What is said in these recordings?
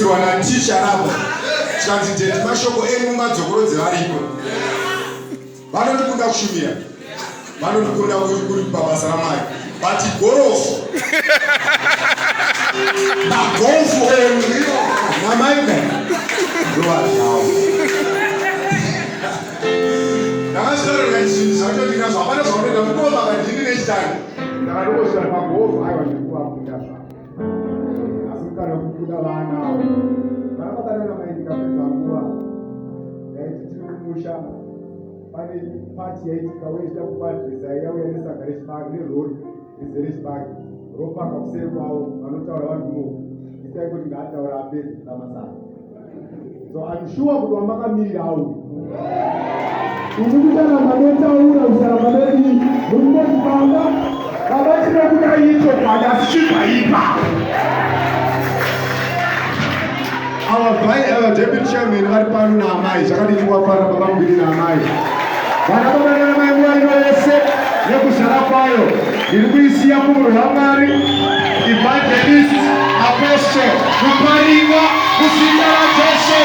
Ndakabvunzirwa naticha ravo zvikanzi daddy mashoko enyu mumadzokorodze variko vanondikunda kushumira vanondikunda kuri pabasa ramwari but gorofu magofu enyu namaika ndovazvavo ndakazvitaurira zvinhu zvacho ndikazvo hapana zvaunoita mukoma kadhini nechitani ndakadokosvika pagofu aiwa ndikuvakunda zvavo asi mukana wekubuda vaanawo vana baba nana mai ndikapedza nguva ndaiti tiri kumusha pane pati yaitika wechida kupadresa yauya nesaga rechibage nerori rizere chibage ropaka kuseri kwavo vanotaura vari kunoku isai kuti ngaataura apedze kuda masaga so I'm sure kuti wamakamirira auyu Uri kutaramba netaura usaramba nedii muri kungoti baba baba tinokuda ichokwadi asi chibva Our vice, deputy chairman vari pano naamai zvakadini kuvafarira baba mubiri naamai vana baba nanamai nguva ino yese nekuzara kwayo ndiri kuisiya kumunhu wamwari evangelist apostle mupariwa muzita rajesu.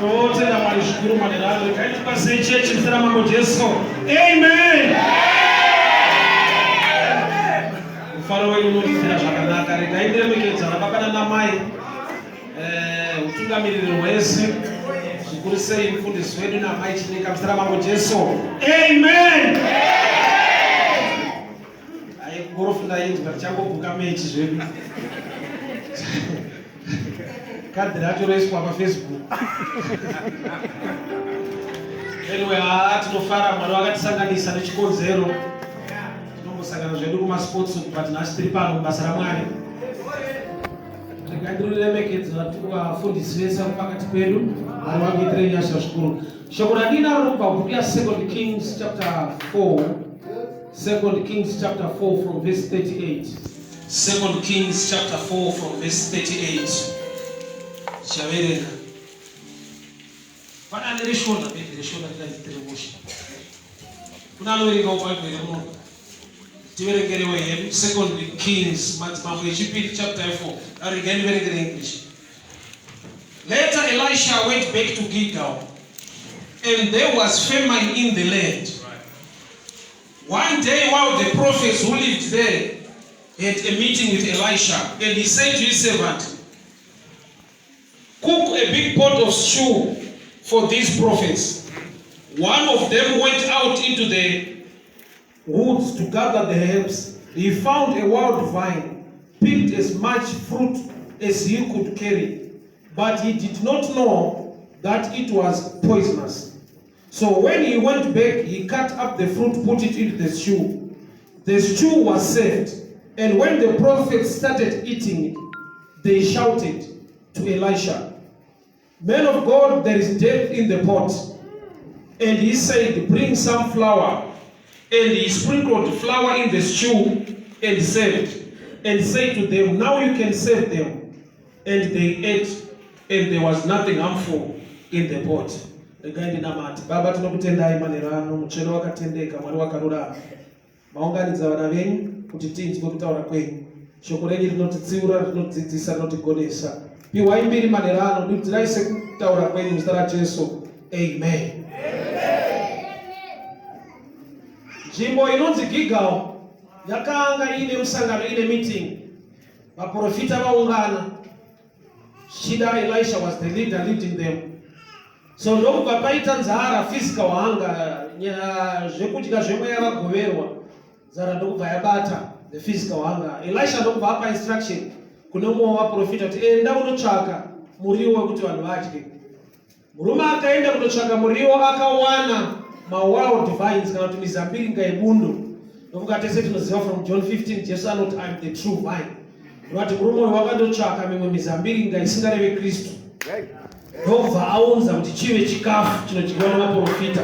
Tinotenda Mwari zvikuru manheru ano. Regai tipasei chechi muzita raMambo Jesu. Amen. Mufaro wenyu unonditira zvakanaka. Regai ndiremekedza vana baba namai eh, utungamiriri hwese zvikuru sei mufundisi wedu namai Chineka muzita raMambo Jesu. Amen. Ayi gorofu ndainzwa tichangobuka mechi zvedu. Kadhi racho roiswa paFacebook. Anyway, haa tinofara Mwari vakatisanganisa nechikonzero. Tinombosangana zvedu kumasports but nhasi tiri pano mubasa raMwari. Regai ndiriremekedze vafundisi vese vari pakati pedu. Mwari vakuitirei nyasha zvikuru. Shoko randinaro rinobva kubhuku yaSecond Kings chapter 4. Second Kings chapter 4 from verse 38. Second Kings chapter 4 from verse 38. Tichaverenga. Pane ane reshona maybe reshona ringaitire mushe. Kuna anoverengawo Bhaibheri muno. Tiverengerewo hedu Second Kings madzimambo echipiri chapter 4. Regai ndiverengere English. Later Elisha went back to Gilgal and there was famine in the land. One day while the prophets who lived there had a meeting with Elisha and he said to his servant, cook a big pot of stew for these prophets. One of them went out into the woods to gather the herbs. He found a wild vine, picked as much fruit as he could carry, but he did not know that it was poisonous. So when he went back, he cut up the fruit, put it into the stew. The stew was served, and when the prophets started eating it, they shouted to Elisha, Man of God, there is death in the pot. And he said, Bring some flour. And he sprinkled flour in the stew and served, and said to them, Now you can serve them. And they ate, and there was nothing harmful in the pot. Regai ndinamate. Baba, tinokutendai manheru ano, mutsvene wakatendeka, Mwari wakarurama. Maunganidza vana venyu kuti tinzwe kutaura kwenyu. Shoko renyu rinotitsiura, rinotidzidzisa, rinotigonesa. Pihwai mbiri manheru ano, dudzirai sekutaura kwenyu muzita raJesu. Amen. Nzvimbo inonzi Gilgal yakanga iine musangano, iine meeting. Vaprofita vaungana. Zvichida Elisha was the leader leading them. So ndokubva paita nzara, physical hunger, zvekudya zvemweya vagoverwa, nzara ndokubva yabata the physical hunger. Elisha ndokubva apa instruction kune umwe wavaprofita kuti enda unotsvaka muriwo wekuti vanhu vadye. Murume akaenda kunotsvaka muriwo akawana mawild vines kana kuti mizambiringa yebundo. Ndofunga tese tinoziva from John 15 Jesu anoti I'm the true vine. Vati murume uyu wakandotsvaka mimwe mizambiringa isingareve Kristu. Ndobva aunza kuti chive chikafu chinodyiwa nemaprofita.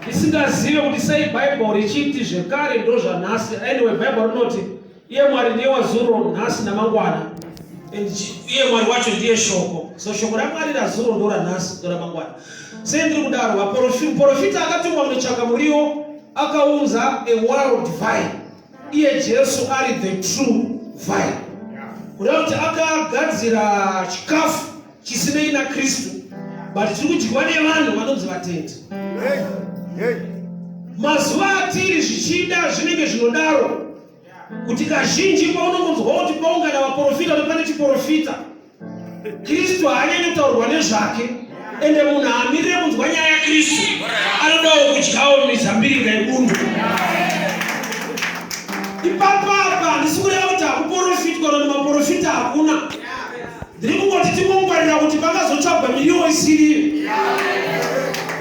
Tisingazive kuti sei Bhaibheri richiti zvekare ndozvanhasi. Anyway, Bhaibheri rinoti iye Mwari ndiye wazuro, nhasi namangwana. And iye Mwari wacho ndiye shoko. So shoko raMwari razuro ndoranhasi ndoramangwana. Sei ndiri kudaro? Muprofita akatumwa kunotsvaka muriwo akaunza a wild vine. Iye Jesu ari the true vine. Kureva kuti akagadzira chikafu chisinei naKristu but chiri kudyiwa nevanhu vanonzi vatendi. Mazuva atiri zvichida zvinenge zvinodaro kuti kazhinji paunongonzwa kuti paungana vaprofita kuti pane chiprofita Kristu haanyanyi kutaurwa nezvake ende munhu haamirire kunzwa nyaya yaKristu anodawo kudyawo mizambiringa yebundo. Ipapa apa handisi kureva kuti hakuporofitwa kana maporofita hakuna. Ndiri kungoti tingongwarira kuti pangazotsvagwa miriwo isiriyo.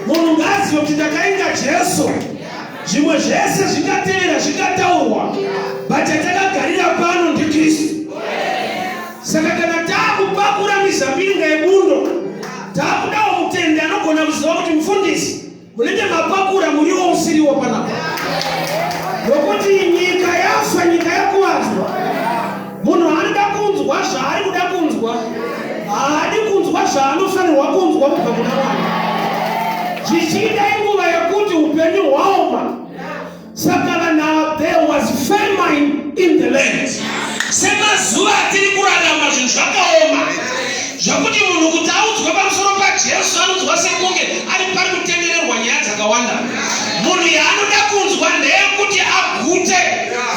Munhu ngaazive kuti ndakainga Jesu. Zvimwe zvese zvingatevera zvingataurwa, but chatakagarira pano ndiKristu. Saka kana taakupakura mizambiringa yebundo, taakudawo mutendi anogona kuziva kuti mufundisi munenge mapakura muriwo usiriwo panapa, nokuti nyika yafa, nyika yakuvadzwa. Munhu anoda kunzwa zvaari kuda kunzwa, haadi kunzwa zvaanofanirwa kunzwa kubva kuna Mwari. Zvichida inguva yekuti upenyu hwaoma. Saka vanhu ava, there was famine in the land. Semazuva atiri kurarama zvinhu zvakaoma zvakuti munhu kuti audzwe pamusoro paJesu anonzwa sekunge ari pari kutendererwa nyaya dzakawanda. Munhu yaanoda kunzwa ndeyekuti agute,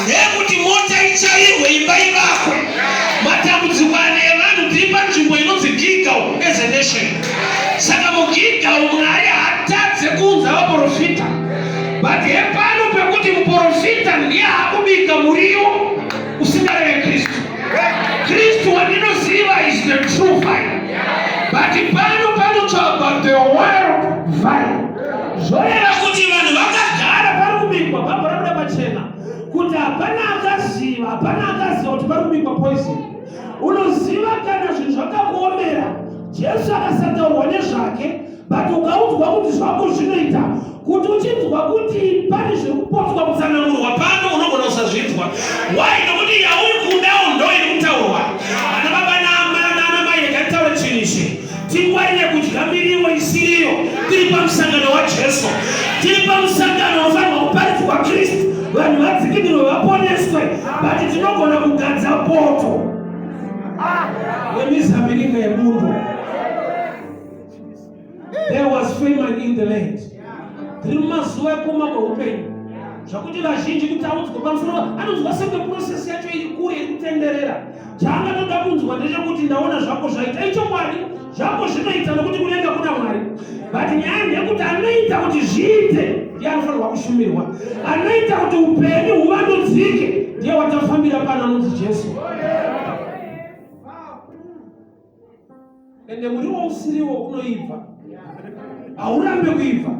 ndeyekuti mota ichairwe, imba ivakwe. Matambudziko ane evanhu tiri panzvimbo inonzi Gilgal as a nation. Saka muGilgal Mwari haatadze kuunza vaprofita. But hepano pekuti muprofita ndiye akubika muriwo usingareve Kristu. Kristu wandinoziva is the true vine. But pano panotsvagwa the wild vine. Zvoreva kuti vanhu vakagara pari kubikwa bhabha rabuda pachena kuti hapana akaziva, hapana akaziva kuti pari kubikwa poison. Unoziva kana zvinhu zvakakuomera, Jesu akasataurwa nezvake but ukaudzwa kuti zvako zvinoita kuti uchinzwa kuti pane zviri kupotswa kutsanangurwa pano unogona kusazvinzwa. Why? Nokuti yauri kudawo ndo iri kutaurwa. Ana baba naana mai, regai nditaure chinhu ichi. Tingwarire kudya miriwo isiriyo. Tiri pamusangano waJesu, tiri pamusangano unofanirwa kuparidzwa Kristu, vanhu vadzikinurwe vaponeswe, but tinogona kugadza poto yemizambiringa yebundo. There was famine in the land. Tiri mumazuva ekuoma kweupenyu zvakuti vazhinji kuti audzwe pamusoro anonzwa senge process yacho iri kure iri kutenderera. Chaangatoda kunzwa ndechekuti ndaona zvako zvaita. Ichokwadi zvako zvinoita nokuti kudenga kuna Mwari, but nyaya ndeyekuti anoita kuti zviite ndiye anofanirwa kushumirwa. Anoita kuti upenyu huvandudzike ndiye watafambira pano anonzi Jesu. Ende muriwo usiriwo unoibva, haurambe kuibva.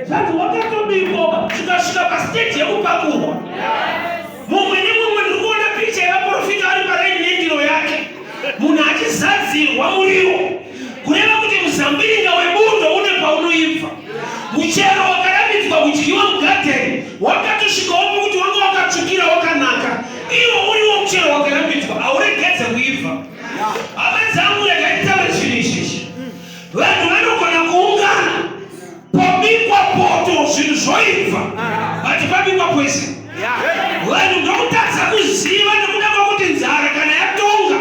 Zvanzi wakatobikwa zvikasvika pastage yekupakurwa. Mumwe nemumwe ndiri kuona picha yevaprofita vari paraini nendiro yake, munhu achizadzirwa muriwo, kureva kuti muzambiringa webundo une paunoibva. Muchero wakarambidzwa kudyiwa mugadheni wakatosvikawo pekuti wanga wakatsvukira wakanaka, iwo uriwo muchero wakarambidzwa hauregedze kuibva. Hama dzangu, regai nditaure chinhu ichichi. Vanhu vanogona kuungana pobikwa poto, zvinhu zvoibva, but pabikwa poison. Vanhu ndokutadza kuziva nekuda kwekuti nzara kana yatonga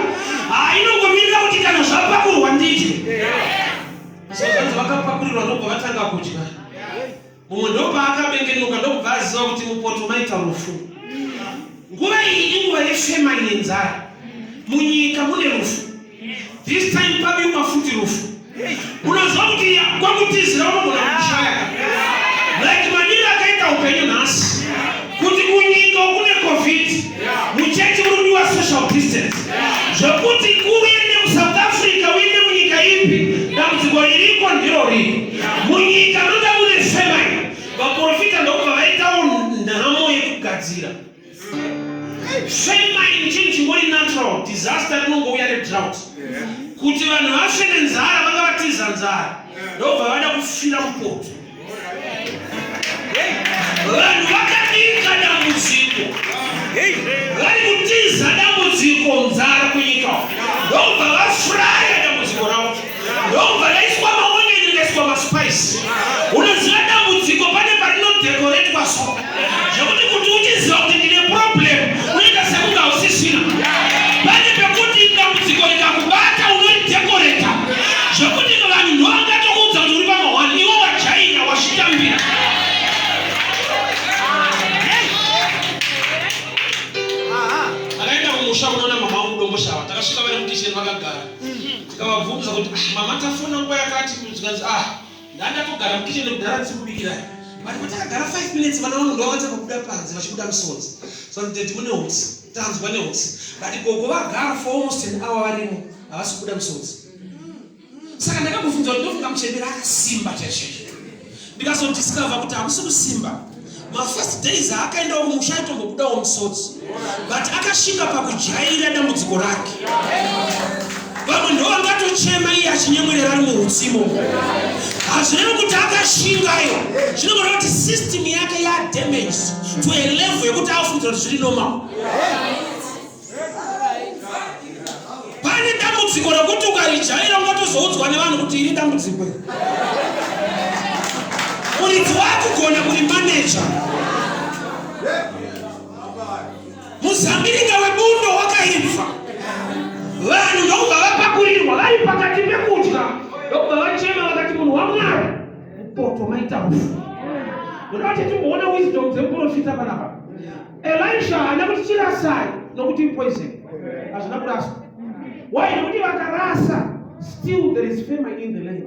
hainongomirira kuti kana zvapakurwa ndidye. Sezvanzi vakapakurirwa ndobva vatanga kudya. Mumwe ndopaakabengenuka ndokubva aziva kuti mupoto maita rufu. Nguva iyi inguva yefemine yenzara. Munyika mune rufu. This time pabikwa futi rufu. Unoziva kuti kwakutizira unogona kushaya. Like maniro akaita upenyu nhasi. Kuti kunyika kune COVID. Muchechi muri kudiwa social distance. Zvekuti uende muSouth Africa uende munyika ipi, dambudziko ririko ndiro riri. Munyika ndoda mune famine. Vaprofita ndokubva vaitawo nhamo yekugadzira. Famine chinhu chingori natural disaster rinongouya redrought. Kuti vanhu vafe nenzara vanga vatiza nzara ndobva vada kufira mupoto. Vanhu vakabika dambudziko, vari kutiza dambudziko, nzara kunyika, ndokubva vafuraya dambudziko ravo, ndokubva raiswa maonion, rikaiswa maspice. Unoziva dambudziko pane parinodekoretwa so zvekuti kuti uchiziva kuti ndine problem, unoita sekunge hausisina. Pane pekuti dambudziko rikakubata unoridekoreta zvekuti vanhu ndovangatokuudza kuti uri pamahwani, iwe wajaira, wazvitambira. Akaenda kumusha kunoona mama wangu Domboshava. Takasvika vari mukitchen vakagara, tikavabvunza kuti, "Ah, mama, tafona nguva yakati." Zvikanzi, "Ah, ndandatogara mukitchen kudhara ndisi kubikirai." But patakagara 5 minutes, vana vangu ndovakatanga kubuda panze vachibuda misodzi. So daddy, mune hutsi, tanzwa nehutsi. But gogo vagara for almost an hour varimo, havasi kubuda misodzi. Saka ndakambobvunza kuti ndofunga muchembera akasimba chaizvo. Ndikazodiscover kuti hakusi kusimba. Mafirst days aakaendawo kumusha aitombobudawo musodzi, but akasvika pakujaira dambudziko rake. Vamwe ndo vangatochema iye achinyemwerera ari muhutsimo. Hazvirevi kuti akashingayo, zvinongoreva kuti system yake yadamaged to a level yekuti afungidzira kuti zviri normal. Pane dambudziko rekuti ukarijaira ungatozoudzwa nevanhu kuti iri dambudziko iri, muridzi wakugona kurimaneja. Muzambiringa webundo wakaibva, vanhu ndokubva vapakurirwa vari pakati pekudya, ndokubva vachema vakati, "Munhu waMwari, mupoto maita rufu." Ndoda kuti timboona wisdom dzemuprofita panapa. Elisha haana kuti chirasai nokuti poison. Hazvina kuraswa. Why? Nokuti vakarasa, still there is famine in the land.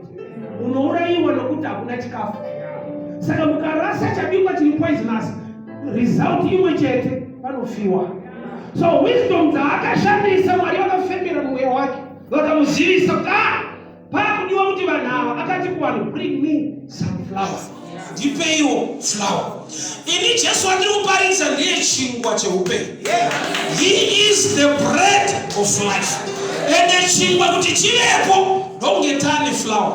Unourayiwa nokuti hakuna chikafu. Saka mukarasa chabikwa chiri poisonous, result imwe chete, panofiwa. So wisdom dzaakashandisa, Mwari vakafembera mumweya wake, vakamuzivisa kuti, ah, paakudiwa kuti vanhu ava. Akati kuvanhu, "Bring me some flour." Ndipeiwo flour. Ini Jesu wandiri kuparidza ndiye chingwa cheupenyu. He is the bread of life. Ende chingwa kuti chivepo, ndokunge tane flour.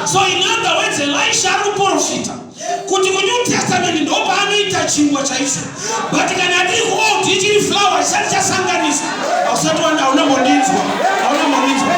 So in other words, Elisha ari kuprofita kuti kuNew Testament ndo paanoita chingwa chaicho, but kana tiri kuOld ichiri flour chisati chasanganiswa. Hausati wanda, hauna mbondinzwa, hauna mbondinzwa.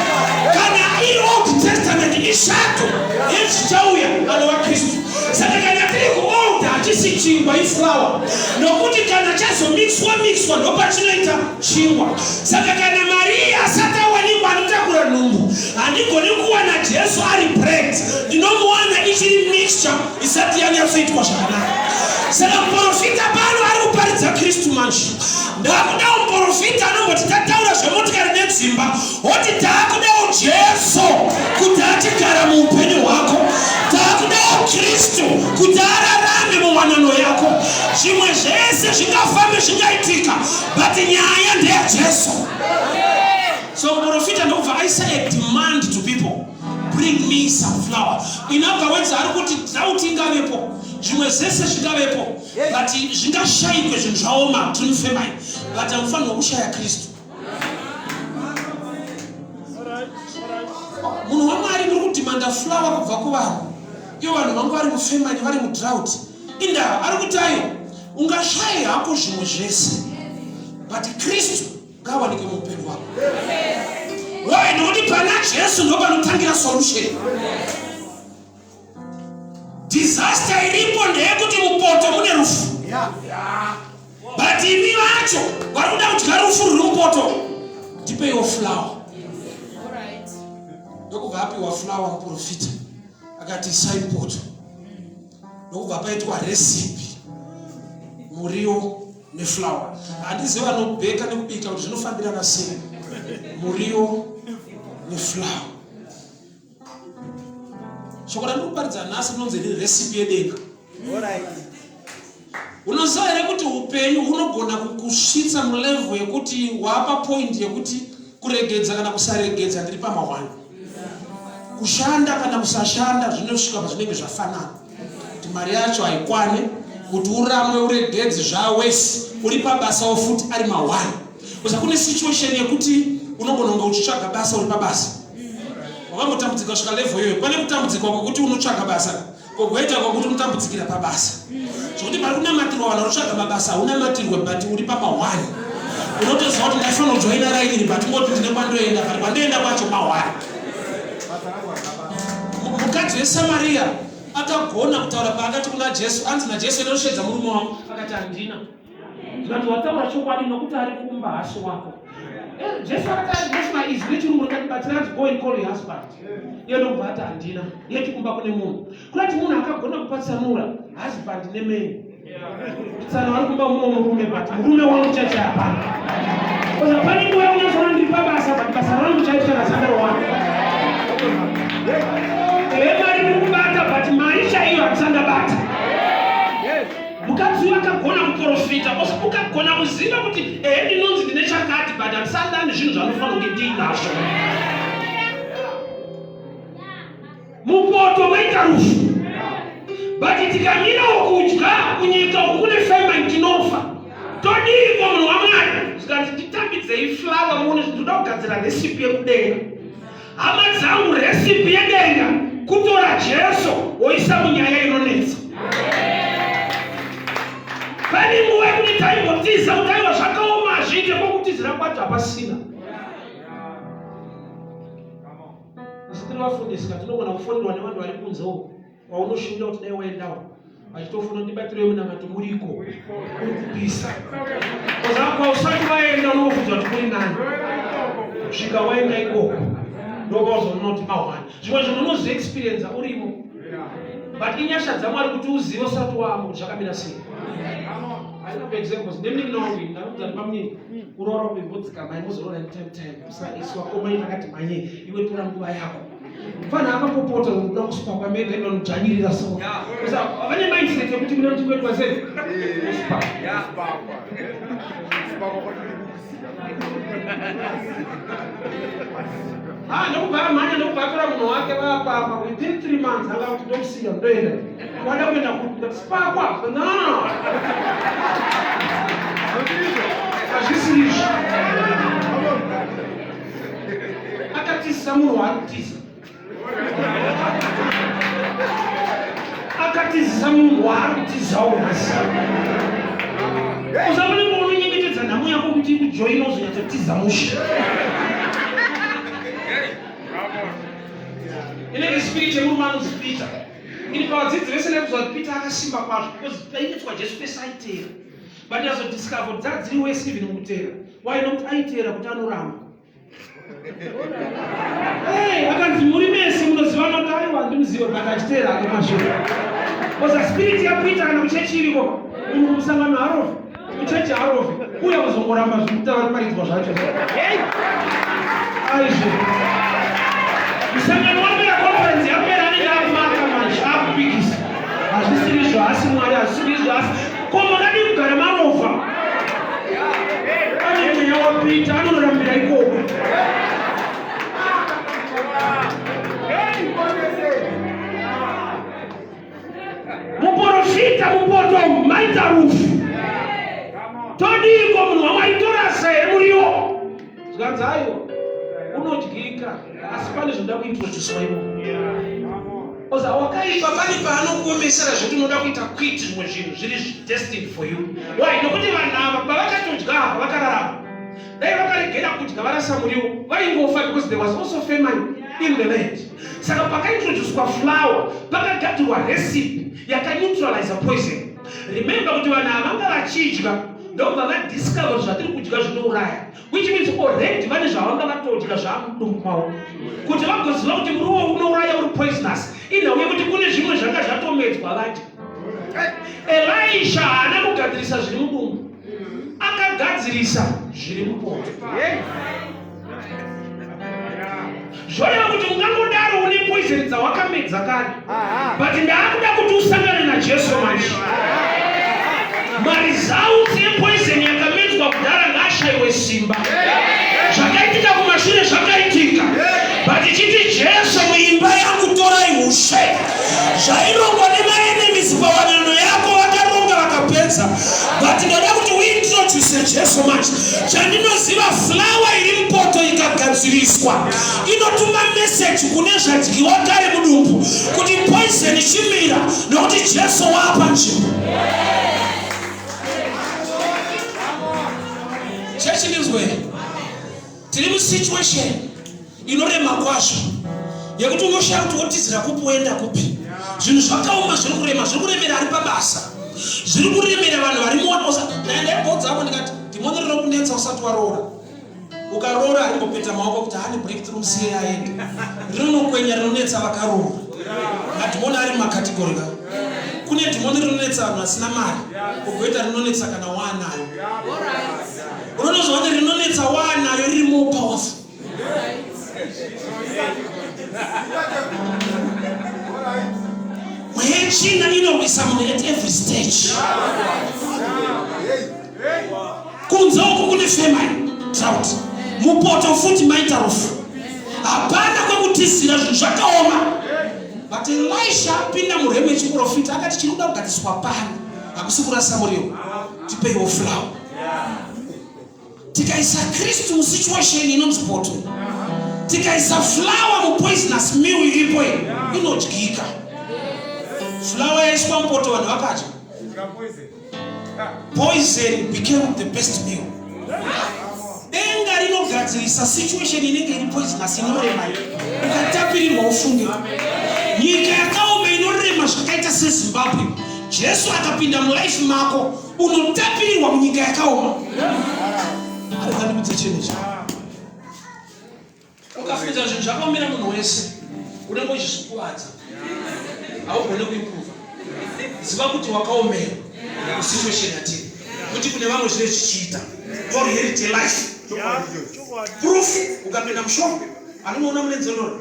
Kana iri Old Testament, ishato yezvichauya, anova Kristu. Saka kana tiri kuOld, hachisi chingwa, iflour, nokuti kana chazomixwa mixwa ndopachinoita chingwa. Saka kana Mariya asati awanikwa anotakura nhumbu, handigoni kuwana Jesu ari bread. Ndinomuwana ichiri mixture isati yanyatsoitwa zvakanaka. Saka muprofita pano ari kuparidza Kristu. Manje ndakudawo muprofita anomboti tataura zvemotikari nedzimba, oti taakudawo Jesu kuti achigara muupenyu hwako, taakudawo Kristu kuti ararame muwanano yako. Zvimwe zvese zvingafambe, zvingaitika, but nyaya ndeyaJesu. So muprofita ndokubva aisa a demand to people, "Bring me some flour." In other words, ari kuti drought ingavepo, zvimwe zvese zvingavepo, but zvingashayikwe, zvinhu zvaoma, tiri mufamine, but hamufanirwa kushaya Kristu. Munhu waMwari, muri kudhimanda flour kubva kuvanhu, ivo vanhu vangu vari mufamine, vari mudrought. Indava ari kuti ayo ungashaye hako zvimwe zvese, but Kristu ngawanike muupenyu hwako. Why? Nokuti pana Jesu ndo panotangira solution. Disaster iripo ndeyekuti mupoto mune rufu, but imi vacho vari kuda kudya rufu ruri mupoto. Ndipeiwo flour. Ndokubva apiwa flour muprofita, akati, "Isai mupoto." Ndokubva paitwa recipe, muriwo neflour. Handizivi vanobheka nekubika kuti zvinofambirana sei, muriwo neflour. Shoko randiri kuparidza nhasi rinonzi riri recipe yedenga. Unoziva here kuti upenyu hunogona kukusvitsa mulevel yekuti wapa point yekuti kuregedza kana kusaregedza ndiri pamahwani, kushanda kana kusashanda zvinosvika pazvinenge zvafanana, kuti mari yacho haikwane kuti uramwe uregedze, zvawesi uri pabasawo futi ari mahwani? Kuza kune situation yekuti unogona kunge uchitsvaga basa uri pabasa. Wakambotambudzika kusvika level iyoyo? Pane kutambudzika kwekuti unotsvaga basa. Kogoita kwakuti unotambudzikira pabasa zvokuti pari kunamatirwa vanhu vari kutsvaga mabasa haunamatirwe but uri pamahwani unotoziva kuti ndaifanira kujoina raini iri but ngoti ndine kwandoenda but kwandoenda kwacho mahwani. Mukadzi weSamaria akagona kutaura paakati kuna Jesu, anzi naJesu enda unoshedza murume wako, akati handina. Zvikati wataura chokwadi nokuti ari kumba hasi wako. Eh, Jesu akati Jesu izwi rechirungu rikati batsira anzi go and call your husband. Iye ndokubva ati handina. Yeti kumba kune munhu. Kurati munhu akagona kupatsanura husband nemeni. Tsana vari kumba mumwe murume but murume wangu chacho hapana. Because hapana nguva yaunyatsona ndiri pabasa but basa rangu chaito chakasandaro wani. Ehe mari ndiri kubata but mari chaiyo handisandabata. Mukadzi uyu akagona kuprofita because ukagona kuziva kuti ehe ndinonzi ndine chakati but handisandani zvinhu zvanofanira kunge ndiinazvo. Mupoto maita rufu but tikamirawo kudya kunyika uku kune famine tinofa. Todiiko munhu waMwari? Zvikanzi nditambidzei flour muone ndinoda kugadzira recipe yekudenga. Hama dzangu, recipe yedenga kutora Jesu woisa munyaya inonetsa. Pane nguva yekuti taimbotiza kuti aiwa zvakaoma hazviite kwokutizira kwacho hapasina. Isu tiri vafundisi ka tinogona kufonerwa nevanhu vari kunze uko kwaunoshumira kuti dai waendawo vachitofona ndibatirei munamato muriko uri kupisa kwa usati waenda unokuudza kuti kuri nani kusvika waenda ikoko ndokwauzoona kuti mahwani zvimwe zvinhu unozoexperienza urimo but inyasha dzamwari kuti uzive usati waamo kuti zvakamira sei. I love examples. Nemunin'ina wangu ini ndakuudza kuti bamunini kuroora kumbodzikamai mozoroora time time usaiswa komai takati mhanye iwe tora nguva yako. Mfana akapopota kuda kusipakwa mega ino nodzvanyirira so. Usa vane mindset yekuti kuna kuti kwedu kwasei. Kusipakwa. Kusipakwa kwacho ndikukusika. Ah, ndokubva amhanya ndokubva atora munhu wake vapapa within 3 months anga kuti ndokusiya ndoenda. Wada kuenda kupi? Ndati sipakwa. No. Hazvisiri izvo. Akatizisa munhu waari kutiza. Akatizisa munhu waari kutizawo nhasi. Usaone unonyengetedza nhamo yako kuti ikujoina uzonyatsotiza mushe. Inenge spirit yemurume anonzi Peter. Ini pavadzidzi vese ndaikuziva kuti Peter akasimba kwazvo because painetswa Jesu pese aiteera. But ndazodiscover kuti dzadziri wese even mukuteera. Why? Nokuti aiteera kuti anoramba. Hey, akanzi muri mese munozivana kuti aiwa handimuzive but achiteera hake mashure. Because spirit yaPeter kana kuchechi iriko munhu musangano harovi kuchechi harovi uya kuzongoramba zvekutavaparidzwa zvacho. Aizvo. Musangano wapera conference yapera anenge akumaka manje akupikisa. Hazvisiri izvo asi Mwari hazvisiri izvo asi ko makadii kugara marovha? Pane mweya waPeter anonorambira ikoko. Muporofita mupoto maita rufu. Todiiko munhu waMwari torasa here muriwo? Zvikanzi aiwa unodyika asi pane zvinoda kuintroducwa imomo. Oza wakaipa pane paanokuomesera zvekuti unoda kuita quit zvimwe zvinhu zviri destined for you. Why? Nokuti vanhu ava pavakatodya apa vakararama. Dai vakaregera kudya varasa muriwo vaingofa because there was also famine in the land. Saka pakaintroducwa flour pakagadzirwa recipe yakaneutralize poison. Remember kuti vanhu ava vanga vachidya ndokubva vadiscover zvatiri kudya zvinouraya which means already vane zvavanga vatodya zvamudumbu mavo kuti vagoziva kuti muriwo unouraya uri poisonous inhau yekuti kune zvimwe zvanga zvatomedzwa vadya. Elisha haana kugadzirisa zviri mudumbu, akagadzirisa zviri mupoto. Zvoreva kuti ungangodaro une poison dzawakamedza kare, but ndaakuda kuti usangane naJesu manje. Maresults epoison yakamedzwa kudhara ngaashayiwe simba. Zvakaitika kumashure zvakaitika, but ichiti Jesu muimba yangu torai ushe. Zvairongwa nemaenemies pawanano yako vakaronga vakapedza, but ndoda kuti uintroduce Jesu manje. Chandinoziva flour iri mupoto ikagadziriswa ikaiswa inotuma meseji kune zvadyiwa kare mudumbu kuti poison chimira nokuti Jesu waapa nzvimbo. Chechi ndinzwe, tiri musituation inorema kwazvo yekuti unoshaya kuti wotizira kupi woenda kupi. Zvinhu zvakaoma, zviri kurema, zviri kuremera ari pabasa, zviri kuremera vanhu vari muwanosa. Ndaibodza ako ndikati dhimoni rinokunetsa usati waroora. Ukaroora harimbopeta maoko kuti haane breakthrough musiye aende. Rinonokwenya rinonetsa vakaroora. Madhimoni ari mumakategori ka. Kune dhimoni rinonetsa vanhu vasina mari, kugoita rinonetsa kana waanayo. Unonozwa kuti rinonetsa waanayo riri more powerful. Mweya yetsvina inorwisa munhu at every stage. Kunze uku kune famine, drought, mupoto futi maita rufu, hapana kwekutizira, zvinhu zvakaoma. But Elisha apinda muremu yechiprofita akati chiri kuda kugadziriswa pano hakusi kurasa muriwo, tipeiwo flour. Tikaisa Kristu musituation inonzi poto, tikaisa flour mupoisonous meal iripo iyi inodyika. Flour yaiswa mupoto vanhu vakadya. Poison became the best meal. Denga rinogadzirisa situation inenge iri poisonous inorema ukatapirirwa ufunge. Nyika yakaoma inorema zvakaita seZimbabwe. Jesu akapinda mulife mako unotapirirwa munyika yakaoma. Arikandikudze chinhu ichi. Ukafunza zvinhu zvakaomera munhu wese unenge uchizvikuvadza, haugone kuimprova. Ziva kuti wakaomerwa kusituation yatiri, kuti kune vamwe zvine zvichiita ndo reality life. Proof, ukapinda mushop anoona mune nzondoro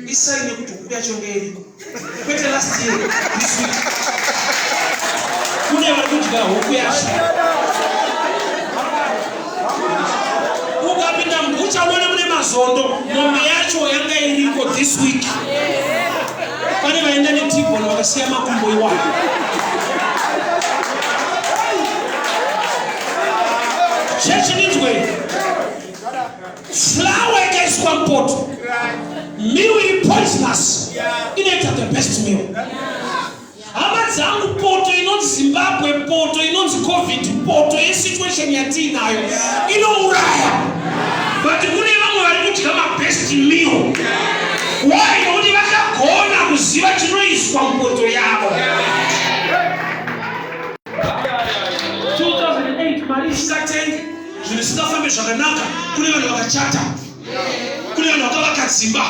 isaini yekuti huku yacho nge iriko, kwete last year, this week kune vari kudya huku yacho. Ukapinda mubucha unoona mune mazondo, mombe yacho yanga iriko this week. Pane vaenda netibon vakasiya makumbo iwayo. Chechi ndinzwe, flour ikaiswa mupoto, meal iri poisonous inoita the best meal. Hama dzangu, poto inonzi Zimbabwe, poto inonzi COVID, poto yesituation yatiinayo inouraya, but kune vamwe vari kudya mabest meal. Why? Nokuti vakagona kuziva chinoiswa mupoto yavo. 2008 mari isingatengi, zvinhu zvisingafambe zvakanaka, kune vanhu vakachata, kune vanhu vakavaka dzimba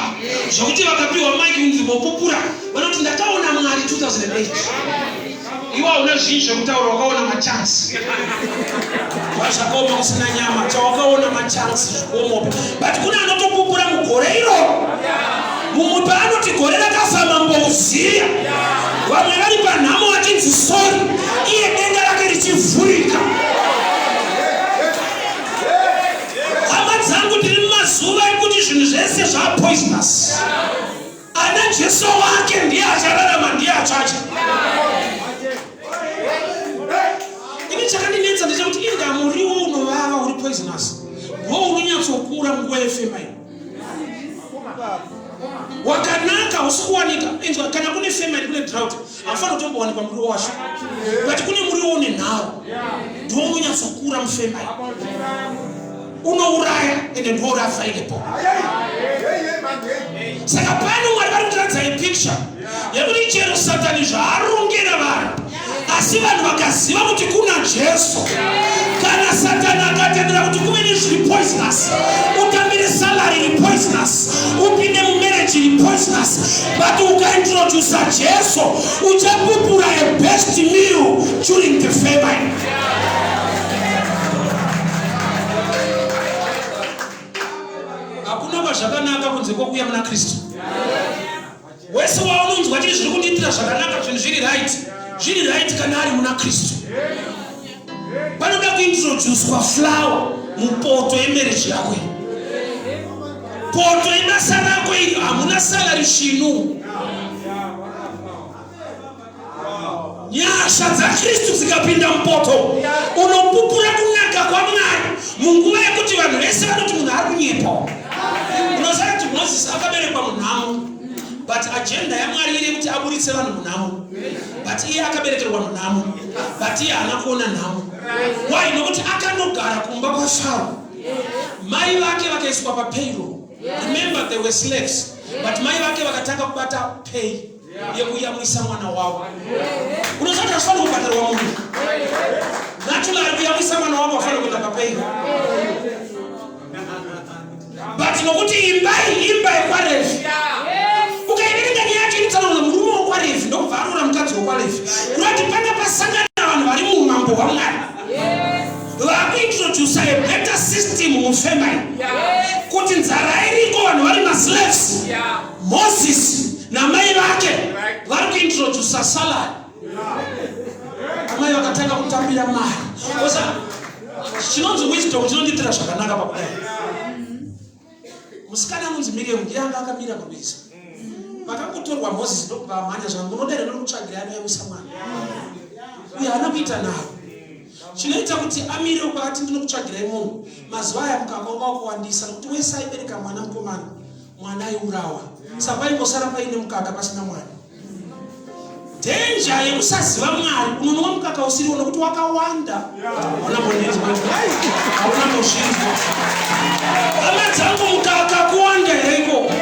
zvokuti vakapiwa maiki kunzi vopupura vanoti ndakaona Mwari 2008. Iwe hauna zvinhu zvekutaura, wakaona machansi zvakaoma kusina nyama, chawakaona machansi zvikuomope, but kune anotopupura mugore iroro. Mumwe paanoti gore rakafa mambo Uziya, vamwe vari panhamo vachinzi sori, iye denga rake richivhurika. Hama dzangu, tiri mumazuva ekuti zvinhu zvese zvapoisonous. Ana Jesu wake ndiye achararama, ndiye achacha. Ini chakandinetsa ndechekuti inga muriwo unovava uri poisonous ndo unonyatsokura munguva yefemine. Wakanaka hausi kuwanika. Inzwa, kana kune famine kune drought haufanira kutombowanikwa muriwo wacho, but kune muriwo une nharo ndiwo unonyatsokura mufemine, unouraya ende ndiwo uri available. Saka pano Mwari vari kutiratidza ipicture yekuti chero Satani zvaarongera vanhu, asi vanhu vakaziva kuti kuna Jesu, kana Satani akatendera kuti kuve nezviri poisonous, utambire salary iri poisonous, upinde mumarriage iri poisonous, but ukaintrodusa Jesu uchapupura a best meal during the famine. Hakuna kwazvakanaka kunze kwokuuya muna Kristu. Wese waunonzwa chiri zviri kundiitira zvakanaka, zvinhu zviri right, zviri right kana ari muna Kristu. Panoda kuintroducwa flower mupoto yemarriage yako iyi, poto yebasa rako iri, hamuna salary svinu. Nyasha dzaKristu dzikapinda mupoto, unopupura kunaka kwaMwari munguva yekuti vanhu vese vanoti munhu ari kunyepa. Unosara Agenda yaMwari iri yekuti aburitse vanhu munhamo. But iye akaberekerwa munhamo. But iye haana kuona nhamo. Why? Nokuti akanogara kumba kwaFaro. Mai vake vakaiswa papayroll. Remember they were slaves. But mai vake vakatanga kubata pay yekuyamwisa mwana wavo. Unoziva kuti hazvifaniri kubhadharwa munhu. Naturally kuyamwisa mwana wako wafanira kuenda papayroll. But nokuti imba iyi imba yekwaRevhi. Ukaiverenga nyaya yacho inotsanangura murume wokwaRevhi ndokubva aroora mukadzi wokwaRevhi. Kurati panga pasangana vanhu vari muumambo hwaMwari. Vakuintrodusa a better system mufamily. Kuti nzara iriko vanhu vari maslaves. Moses namai vake vari kuintrodusa salary. Amai vakatanga kutambira mari. Kosa chinonzi wisdom chinondiitira zvakanaka pakudai. Musikana anonzi Miriam ndiye anga akamira kurwisa. Pakangotorwa Moses ndokubva amhanya zvangu unoda here ndokutsvagira anoyamwisa mwana. Uyo haana kuita nharo. Chinoita kuti amire uko ati ndinokutsvagirai munhu. Mazuva aya mukaka wanga wakuwandisa nokuti wese aibereka mwana mukomana mwana aiurawa. Saka paingosara paine mukaka pasina mwana. Danger yekusaziva Mwari, unonwa mukaka usiriwo nokuti wakawanda. Hauna mbonenzwa, hauna mbozvinzwa. Hama dzangu, mukaka kuwanda here ikoko?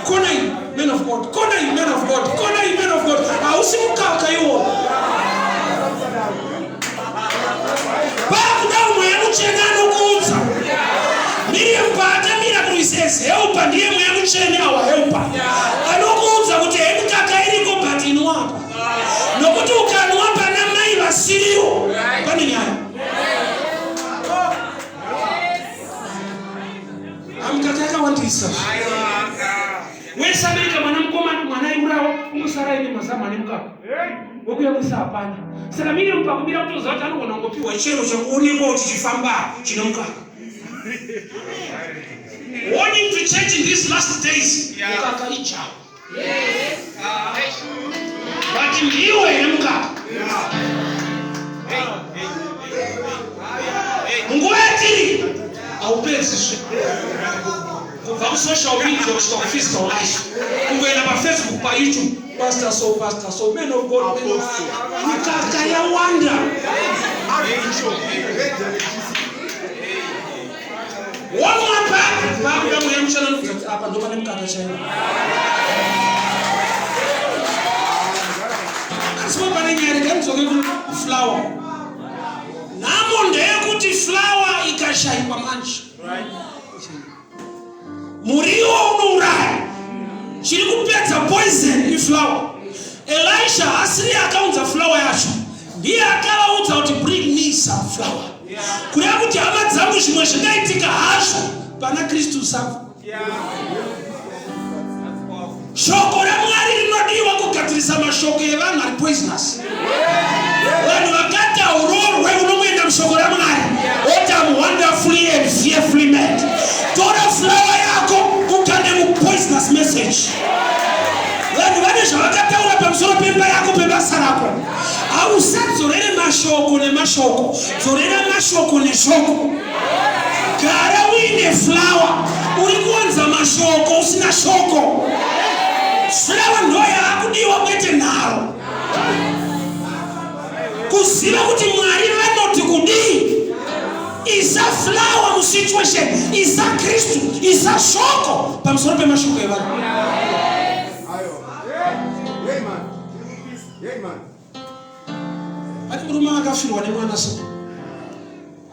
Kona iyi, man of God, kona iyi, man of God, kona iyi, man of God. Hausi mukaka iwo. Pakuda mweya mutsvene anokuudza. Miriam paakamira kurwisa as helper ndiye mweya mutsvene our helper. Anokuudza kuti hemukaka iriko but inwa apa. Nokuti ukanwa pana mai vasiriwo pane nyaya. Amukaka yakawandisa. Wese abereka mwana mukomana mwana aiurawa unosara aine mazamu ane mukaka. Wekuyamwisa hapana. Saka Miriam pakumira kutoziva kuti anogona kungopiwa chero changoonekwawo chichifamba chine mukaka. Warning to church in these last days. Mukaka ijawa. But ndiwo here mukaka? Munguva yatiri haupedziswi kubva kusocial media kusvika kuphysical life kungoenda pafacebook payoutube pastor so pastor so man of god man of mikaka yawanda wamwa papi pakuda mweya muchana nokuti apa ndopane mukaka chaiwo asi pane nyaya regai mudzoke kuflower nhamo ndeyekuti flower ikashayikwa manje Muriwo unouraya. Chiri kupedza poison iflower. Elisha asiri akaunza flower yacho. Ndiye akavaudza kuti bring me some flour. Kureva kuti hama dzangu zvimwe zvingaitika hazvo pana Kristu usabva. Shoko raMwari rinodiwa kugadzirisa mashoko evanhu ari poisonous. Vanhu vakati hauroorwe unomuenda mushoko raMwari oti am wonderfully and fearfully made. Tora flower yako ukande mupoisonous message. Vanhu vane zvavakataura pamusoro pemba yako pebasa rako. Hausadzorere mashoko nemashoko, dzorera mashoko neshoko. Gara uine flower, uri kuwanza mashoko usina shoko. Flower ndo yaakudiwa kwete nharo. Kuziva kuti Mwari vanoti kudii. Isa flower musituation, isa Kristu, isa shoko pamusoro pemashoko evanhu. Pane murume akafirwa nemwana so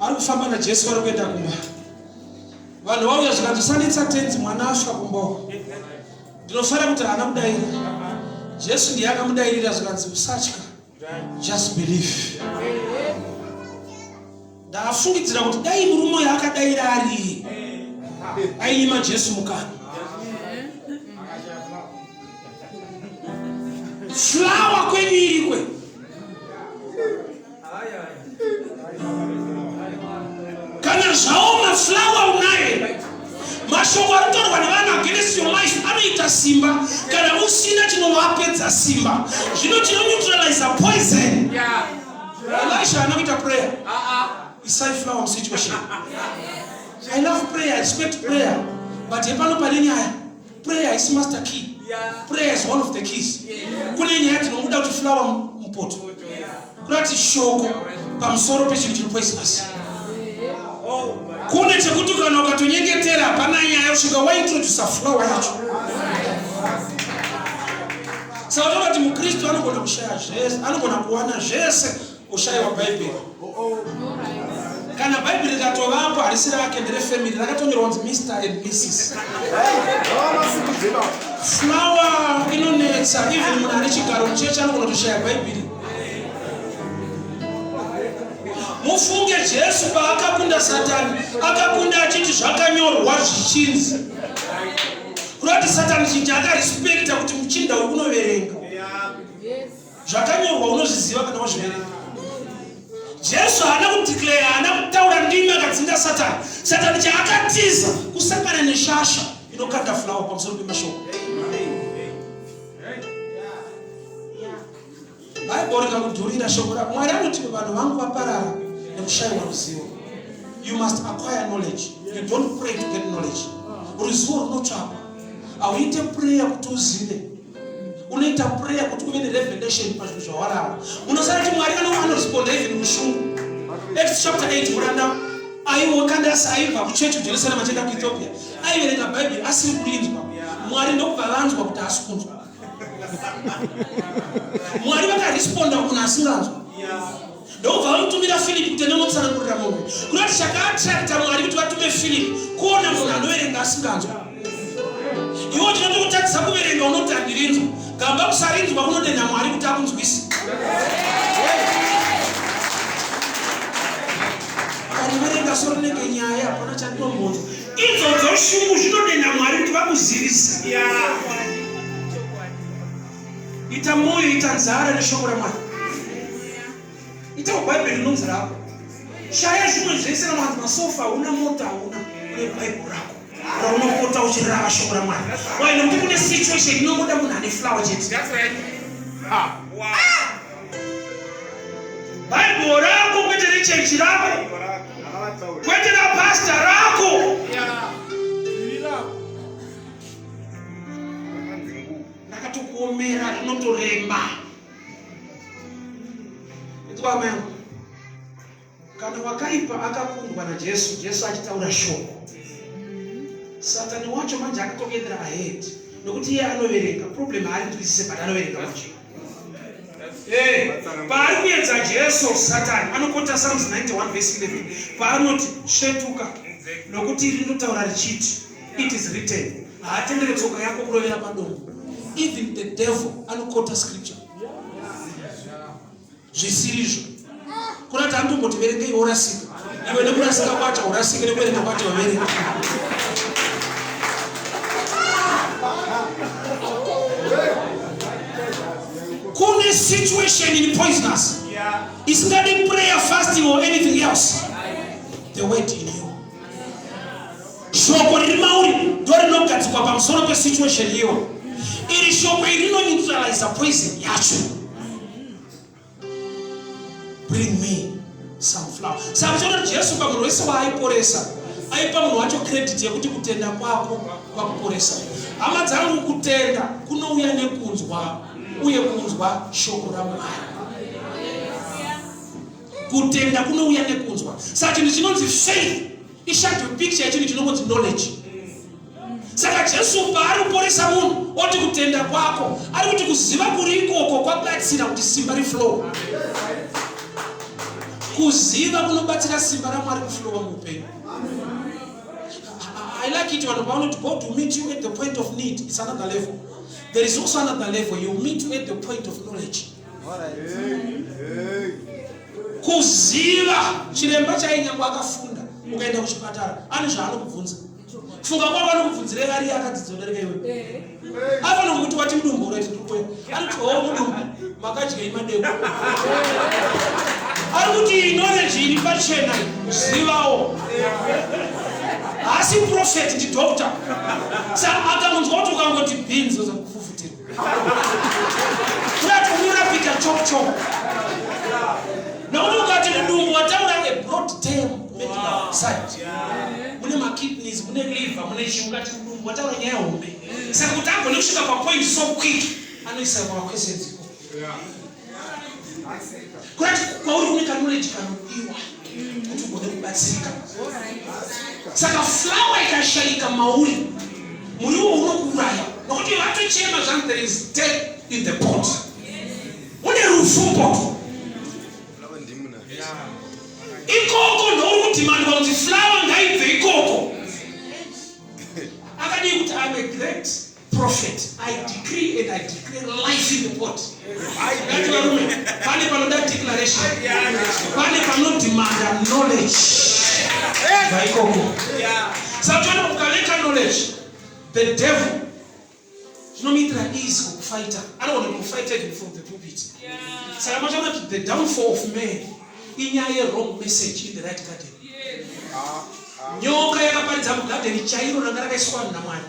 ari kufamba naJesu vari kuenda kumba. Vanhu vauya zvikanzi usanetsa tenzi mwana afa kumba uko. Ndinofara kuti haana kudaira. Jesu ndiye akamudairira zvikanzi usatya. Just believe. Ndakafungidzira kuti dai murume uyo akadaira ari ainyima Jesu mukana. Flower kwenyu irikwe. Kana zvaoma flower unaye. Mashoko anotaurwa nevanhu against your life anoita simba kana usina chinovapedza simba. Zvino chinoneutralize poison. Yeah. Elisha haana kuita prayer. Isai flower musituation. I love prayer, I respect prayer. But hepano pane nyaya. Prayer haisi master key. Prayer is one of the keys. Kune nyaya dzinomuda kuti flower mupoto. Kuda kuti shoko pamusoro pechinhu chiri poisonous. Kune chekuti kana ukatonyengetera hapana nyaya kusvika waintrodusa flower yacho. Saka toda kuti muKristu anogona kushaya zvese, anogona kuwana zvese Kushaiwa Bhaibheri. Kana Bhaibheri rikatovapo harisi rake nderefamily rakatonyorwa kunzi Mr and Mrs. Flower inonetsa even munhu ane chigaro muchechi anogona kutoshaya Bhaibheri. Mufunge Jesu paakakunda Satani akakunda achiti zvakanyorwa zvichinzi. Kureva kuti Satani chinji akarespecta kuti muchinda uyu unoverenga. Zvakanyorwa unozviziva kana wazviverenga. Jesu haana kudeclare, haana kutaura ndimi akadzinga Satani. Satani chaakatiza kusangana neshasha inokanda flower pamusoro pemashoko. Bible rikakudhurira shoko rako. Mwari anoti vanhu vangu vaparara nekushayiwa ruzivo. You must acquire knowledge. You don't pray to get knowledge. Ruzivo runotsvakwa. Hauite prayer kuti uzive. Unoita prayer kuti uve nerevelation pazvinhu zvawarava. Unosara kuti Mwari anoresponda even mushungu. Acts chapter 8 muranda aiwa Kandasi aibva kuchechi kuJerusarema achienda kuEthiopia. Aiverenga Bhaibheri asiri kurinzwa. Mwari ndokubva vanzwa kuti haasi kunzwa. Mwari vakaresponda kumunhu asinganzwa. Ndokubva vamutumira Philip kuti anongotsanangurira munhu. Kunoti chakaattracta Mwari kuti vatume Philip kuona munhu anoverenga asinganzwa. Iwe chinotokutadzisa kuverenga unoti handirinzwa. Gamba kusarinzwa kunodenha Mwari kuti akunzwise. Akariverenga so rinenge nyaya hapana chandinombonzwa. Idzodzo shungu zvinodenha Mwari kuti vakuzivise. Ita moyo, ita nzara neshoko raMwari. Ita bhaibheri rinonzi rako. Shaya zvimwe zvese kana wanzi masofa hauna mota hauna une bhaibheri rako raunopota uchirava shoko raMwari. Why? Nekuti kune situation inongoda munhu ane flower chete. That's right. Ha. Wow. Bhaibheri rako kwete rechechi rako. Kwete rapastor rako. Yeah. Ndakatokuomera rinotorema. Inzwa amai angu. Kana wakaipa akakundwa naJesu, Jesu achitaura shoko. Satani wacho manje akatokuendera ahead nokuti iye anoverenga. Problem haarinzwisise but anoverenga manje. Eh, paari kuedza Jesu Satani anokota Psalms 91 verse 11 paanoti svetuka nokuti rinotaura richiti It is written. Haatendere tsoka yako kurovera padombo. Even the devil anokota scripture. Zvisirizvo. Kuna kuti anotomboti verengei worasika. Iwe nekurasika kwacho urasike nekuverenga kwacho waverenga. Kune situation in poisonous. Isingadi prayer, fasting or anything else. The word in you. Shoko riri mauri ndorinogadzikwa pamusoro pesituation iyo. Iri shoko iri rinoneutraliza poison yacho. Bring me some flour. Saka muchiona kuti Jesu pamunhu wese waaiporesa aipa munhu wacho credit yekuti kutenda kwako kwakuporesa. Hama dzangu, kutenda kunouya nekunzwa uye kunzwa shoko raMwari. Kutenda kunouya nekunzwa. Saka chinhu chinonzi faith ishadow picture yechinhu chinongonzi knowledge. Saka Jesu paari kuporesa munhu oti kutenda kwako, ari kuti kuziva kuri ikoko kwabatsira kuti simba riflow. Kuziva kunobatsira simba raMwari kuflowa muupenyu. I like it vanhu pavanoti God will meet you at the point of need. It's another level. There is also another level. He will meet you at the point of knowledge. Kuziva chiremba chainyangwe akafunda ukaenda kuchipatara ane zvaanokubvunza. Funga kwako anokubvunzirei ari akadzidza kudarika iwe. Afanira kukuti wati mudumbu uraiti ndiri kuuya. Anoti oh mudumbu makadyei madeko. Ari kuti knowledge iri pachena zivawo. Haasi prophet ndi doctor. Saka akangonzwa kuti ukangoti beans ozakufufutirwa. Kurati unorapika chop chop. Nokuti ukati mudumbu wataura a broad term medical side. Mune makidneys, mune liver, mune chii, ungati mudumbu, wataura nyaya hombe. Saka kuti agone kusvika papoint so quick, anoisa maquestions ikoko. Kurati kwauri kune knowledge kanodiwa kuti ugone kubatsirika. Saka flower ikashayika mauri, muriwo unokuuraya, nokuti vatochema zvanzi there is death in the pot, mune rufu mupoto ikoko. Ndouri kudhimandwa kuti flower ngaibve ikoko. Akadii kuti, "I'm a great prophet, I decree and I declare life in the pot"? Ngati varume, pane panoda declaration, pane panodhimanda knowledge bva ikoko. Saka toona ukalacka knowledge, the devil zvinomuitira easy kukufaita. Anogona kukufaita even from the pulpit. Saka machaona kuti the downfall of man inyaya yerong message in the right garden. Nyoka yakaparidza mugadheni chairo ranga rakaiswa vanhu naMwari.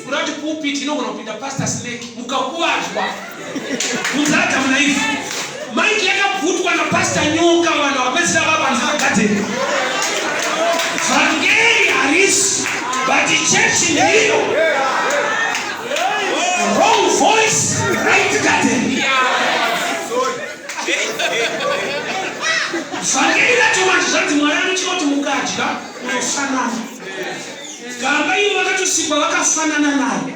Kuda kuti pulpit inogona kupinda pastor snake, mukakuvadzwa. Bvunza Adamu naEve. Mic yakabvutwa napastor nyoka, vanhu vakapedzisira vavanza pagadheni. Vhangeri harisi, but chechi ndiyo. Wrong voice, right garden. Vhangeri racho manje, zvanzi Mwari anotya kuti mukadya munofanana. Gamba ivo vakatosikwa vakafanana naye.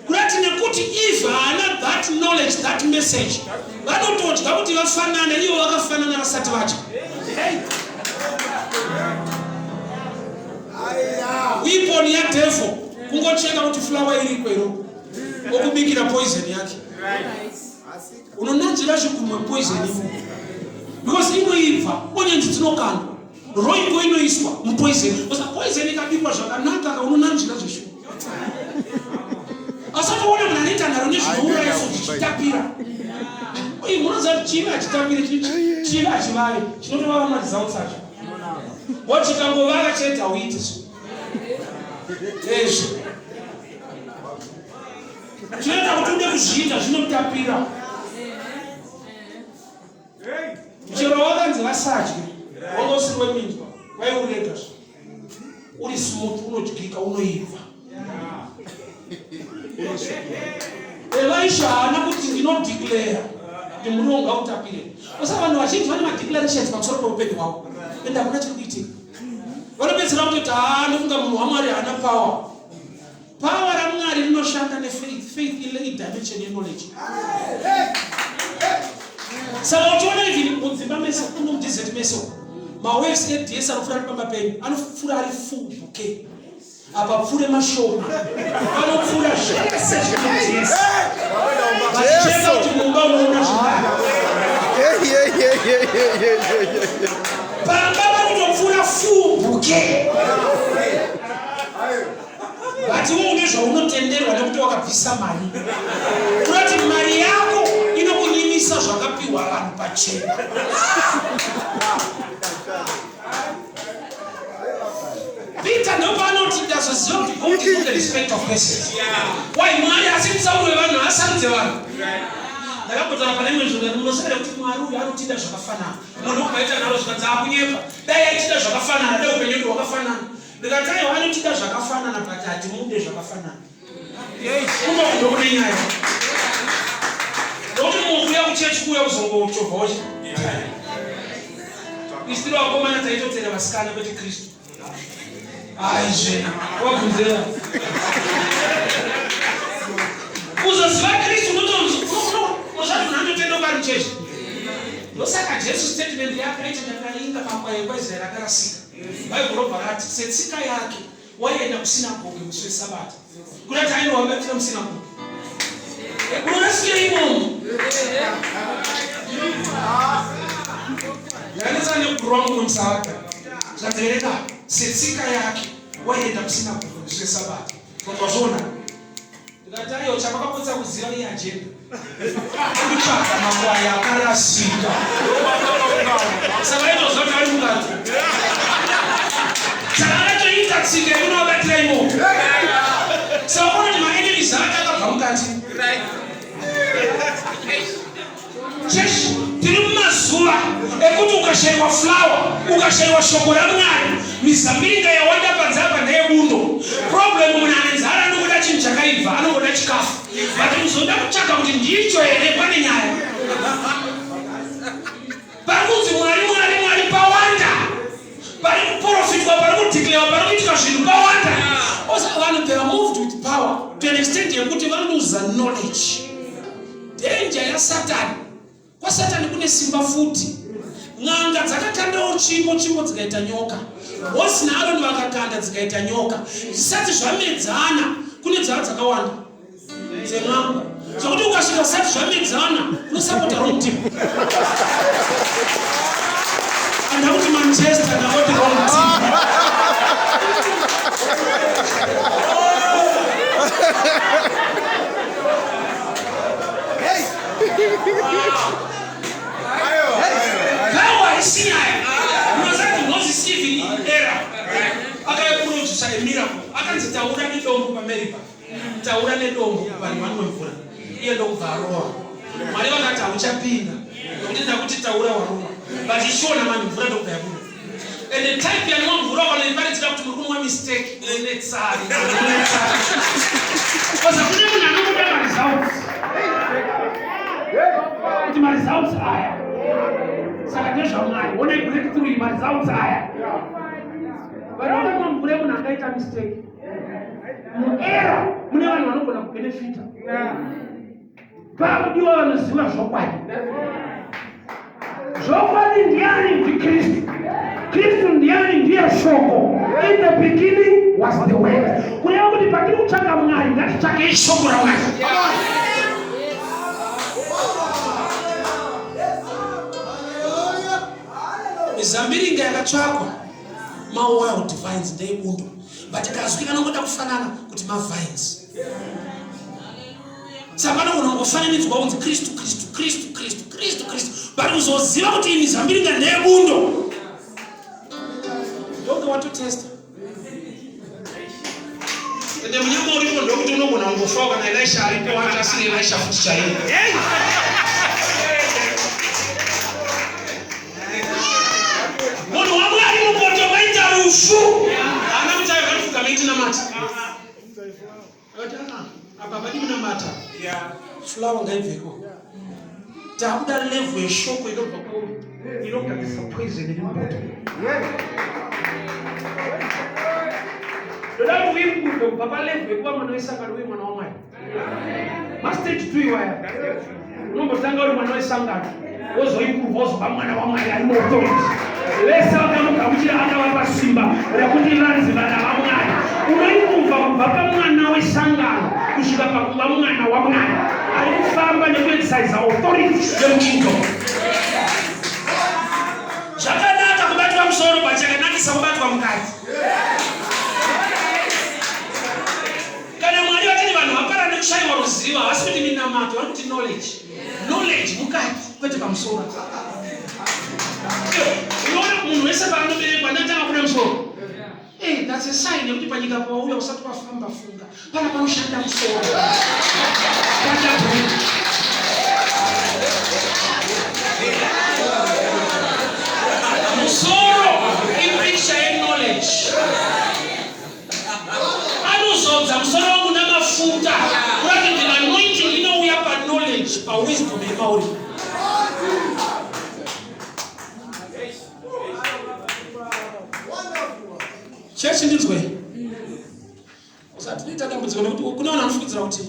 Kurati nekuti Eve haana that knowledge, that message, vanotodya kuti vafanane, ivo vakafanana vasati vadya. Weapon yadevil kungocheka kuti flower iriko iro, okubikira poison yake. Unonanzvira zvigunwe poison imo, because inoibva onyenzi dzinokandwa, Royco inoiswa mupoison. Osa poison ikabikwa zvakanaka ka, unonanzvira zveshuwa. Asati uone munhu anoita nharo nezvinouraya so zvichitapira. Uye munoziva kuti chivi hachitapiri, chivi hachivavi, chinotovava maresults acho. Wa chikangovava chete, hauiti so ezvo chinoita kuti ude kuzviita, zvinotapira. Chero wakanzi vasadye wanga usiri weminzwa, waiurega zvo uri smooth, unodyika, unoibva. Elisha haana kuti ndinodeclare kuti muriwo ngautapire. Usa vanhu vazhinji vane madeclarations pamusoro peupenyu hwavo, ende hakuna chiri kuitika. Vanopedzera kutoti, "Haa, ndofunga munhu waMwari haana power." Power raMwari rinoshanda nefaith. Faith ile idimension yeknowledge. Saka uchiona even mudzimba mese kuno, mudesert mese, mawaves eds anopfuura ari pamba penyu anopfuura ari full bouquet. Apa pfuure mashoma, panopfuura zvese zvinods vachicheka kuti mumba unoona zvingana. Pamba panotopfuura full bouquet, but iwe une zvaunotenderwa nekuti wakabvisa mari. Kurati mari yako inokunyimisa zvakapiwa vanhu pachena. Peter ndopaanoti, "Ndazoziva kuti God is not a respect of persons." Why? Mwari asi mutsauri wevanhu, asarudze vanhu. Ndakambotaura pane imwe nzvimbo, munosevera kuti Mwari uyu anotida zvakafanana. Munhu ukaita nharo, zvikanzi akunyepa. Dai aitida zvakafanana, dai upenyu hwedu hwakafanana. Ndikati, aiwa, anotida zvakafanana, but hatimude zvakafanana. Kuno kune nyaya nokuti mumwe kuuya kuchechi kuuya kuzongochovhawo. Isitiri vakomana taitotera vasikana, kwete Kristu. Aizvena wabvunzera kuzoziva Kristu, unosati munhu anotenda ukari muchechi. Ndosaka Jesu statement yake aiti, "Ndakainga makwai ekwaIsraeri akarasika." Bhaibheri robva rati setsika yake waienda kusinagoge musi wesabata. Kurati ainowabatira musinagoge, unorasikira imomo. Ndakanetsana nebhuru wangu nomusaka. Zvanzereka, setsika yake waienda kusinagoge musi wesabata. Wazviona? Ndikati, aiwa, chamakapotsa kuziva iagenda, kutsvaga makwai akarasika. Saka itoziva kuti ari mukati, saka akatoita tsika yekunovabatira imomo. Saka unoti maenemies ake akabva mukati. Chechi, tiri mumazuva ekuti ukashayiwa flower, ukashayiwa shoko raMwari. Mizambiringa yawanda panze apa ndeyebundo. Problem munhu ane nzara anongoda chinhu chakaibva, anongoda chikafu. But muzoda kutsvaga kuti ndicho here pane nyaya. Pari kunzi Mwari Mwari Mwari pawanda. Pari kuprofitwa, pari kudeclare, pari kuitika zvinhu pawanda. Also vanhu they are moved with power to an extent yekuti vanoza knowledge. Danger yaSatani. KwaSatani kune simba futi. N'anga dzakakandawo tsvimbo, tsvimbo dzikaita nyoka. Mosi naAroni vakakanda dzikaita nyoka. Zvisati zvamedzana kune dzava dzakawanda dzen'anga zvokuti ukasvika zvisati zvamedzana unosapota wrong team. Ndakuti Manchester ndakoti wrong team. Power haisi nyaya. Unoziva kuti Moses even in error akaiproducer a miracle. Akanzi taura nedombo paMeriba. Taura nedombo vanhu vanwe mvura. Iye ndokubva arowa. Mwari vakati hauchapinda nokuti ndakuti taura warova. But ichiona mani mvura ndokubva yabuda. And the type yanwa mvura ukanoiparidzira kuti muri kunwa mistake unetsari. Unetsari. Because kune munhu anobuda maresults. Kuti maresults aya. Saka ndezvaMwari. One breakthrough maresults aya. Vanhu vakanwa mvura yemunhu akaita mistake. Muera mune vanhu vanogona kubenefita. Pakudiwa vanoziva zvokwadi. Zvokwadi ndiani? NdiKristu. Kristu ndiani? Ndiye Shoko. In the beginning was the word. Kureva kuti patiri kutsvaka Mwari, ngatitsvakei Shoko raMwari. Mizambiringa yakatsvakwa mawild vines ndeyebundo but kazwi kanongoda kufanana kuti mavines saka panogona kungofananidzwa kunzi kristu kristu kristu kristu kristu kristu but kuzoziva kuti ini zambiringa ndeyebundo ndonge watotesta ende munyama uripo ndokuti unogona kungofawo kana elisha aripo wacho asiri elisha futi chaiye munhu wamwari mupoto maita rufu haana kuti ayo kanofuka maitinamata Akati ah, apa hapadi kunamata. Flower ngaibveko. Takuda level yeshoko inobva kwauri inogadzirisa poison iri mupoto. Ndoda kuti uimprove kubva palevel yekuva mwana wesangano uye mwana waMwari. Mastage two iwaya. Unombotanga uri mwana wesangano wozoimprove wozova mwana waMwari ari muauthority. Vese vakamugamuchira akavapa simba rekuti vanzi vana vaMwari. Unoimprova kubva pamwana wesangano kusvika pakuva mwana waMwari ari kufamba nekuexercise authority yemukingdom. Zvakanaka kubatwa musoro but chakanakisa kubatwa mukati. Kana Mwari vachiti vanhu vapara nekushaiwa ruzivo havasi kuti minamato vari kuti knowledge. Knowledge mukati kwete pamusoro. Unoona munhu wese paanoberekwa ndatanga kuda musoro. Hey, that's a sign yekuti panyika pawauya usati wafamba funga. Pana panoshanda musoro. Panda brain. Musoro ipicture yeknowledge. Anozodza musoro wangu namafuta kuratidza anointing inouya paknowledge pawisdom iri mauri. Chechi ndinzwe. Usatinoita dambudziko nekuti kune vanhu vanofungidzira kuti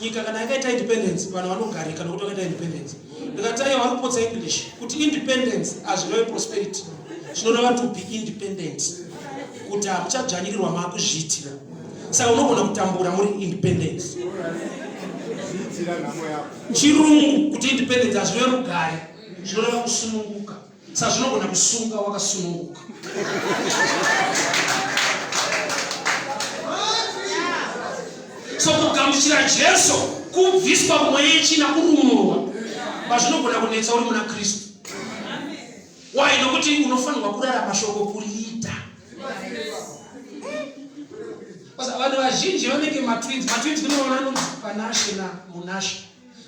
nyika kana yakaita independence vanhu vanogarika nokuti vakaita independence. Ndikati aiwa vari kupotsa English kuti independence hazvireve prosperity zvinoreva to be independent kuti hamuchadzvanyirirwa maakuzviitira. Saka unogona kutambura muri independence. Chirungu kuti independence hazvireve rugare zvinoreva kusununguka. Saka zvinogona kusunga wakasununguka. So kugamuchira Jesu kubviswa mweya yechina kurumurwa pazvinogona kunetsa uri muna Kristu. Why? Nokuti unofanirwa kurarama shoko kuriita. Vanhu vazhinji vanenge matwins. Matwins kune vana anonzi Panashe naMunashe.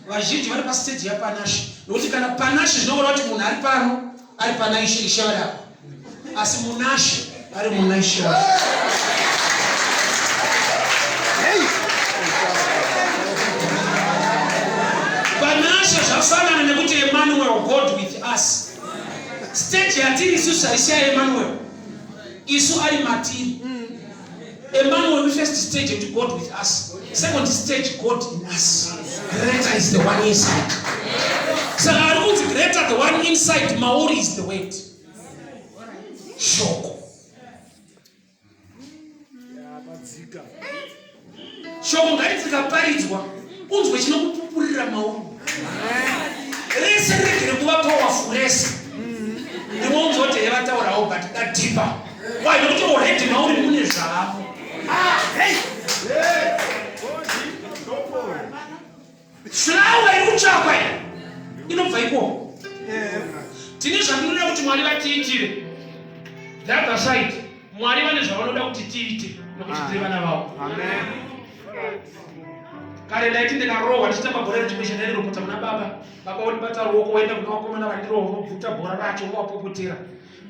Vazhinji vari pastage yaPanashe nokuti kana Panashe zvinoreva kuti munhu ari pano ari pana Ishe, Ishe vari apa. Asi Munashe Ari muna Ishe wacho. Panashe zvafanana nekuti Emmanuel, God with us. Stage yatiri isusu haisi yaEmmanuel. Isu ari matiri. Emmanuel first stage yekuti God with us. Second stage God in us. Greater is the one inside. Saka ari kunzi greater the one inside mauri is the word. Shoko. Shoko ngariti rikaparidzwa unzwe chinokupupurira mauri. Rese riregere kuva powerful rese. Rimwe unzwa kuti vataurawo but da deeper. Why? Nekuti already mauri mune zvavamo. Flower iri kutsvakwa iyi inobva ikoko. Tine zvatinoda kuti Mwari vatiitire. The other side, Mwari vane zvavanoda kuti tiite nokuti tiri vana vavo. Kare ndaiti ndikarohwa ndichitamba bhora rechimesha ndairopota kuna baba. Baba vondibata ruoko voenda kuna vakomana vandirohwa vobvuta bhora racho vovapopotera.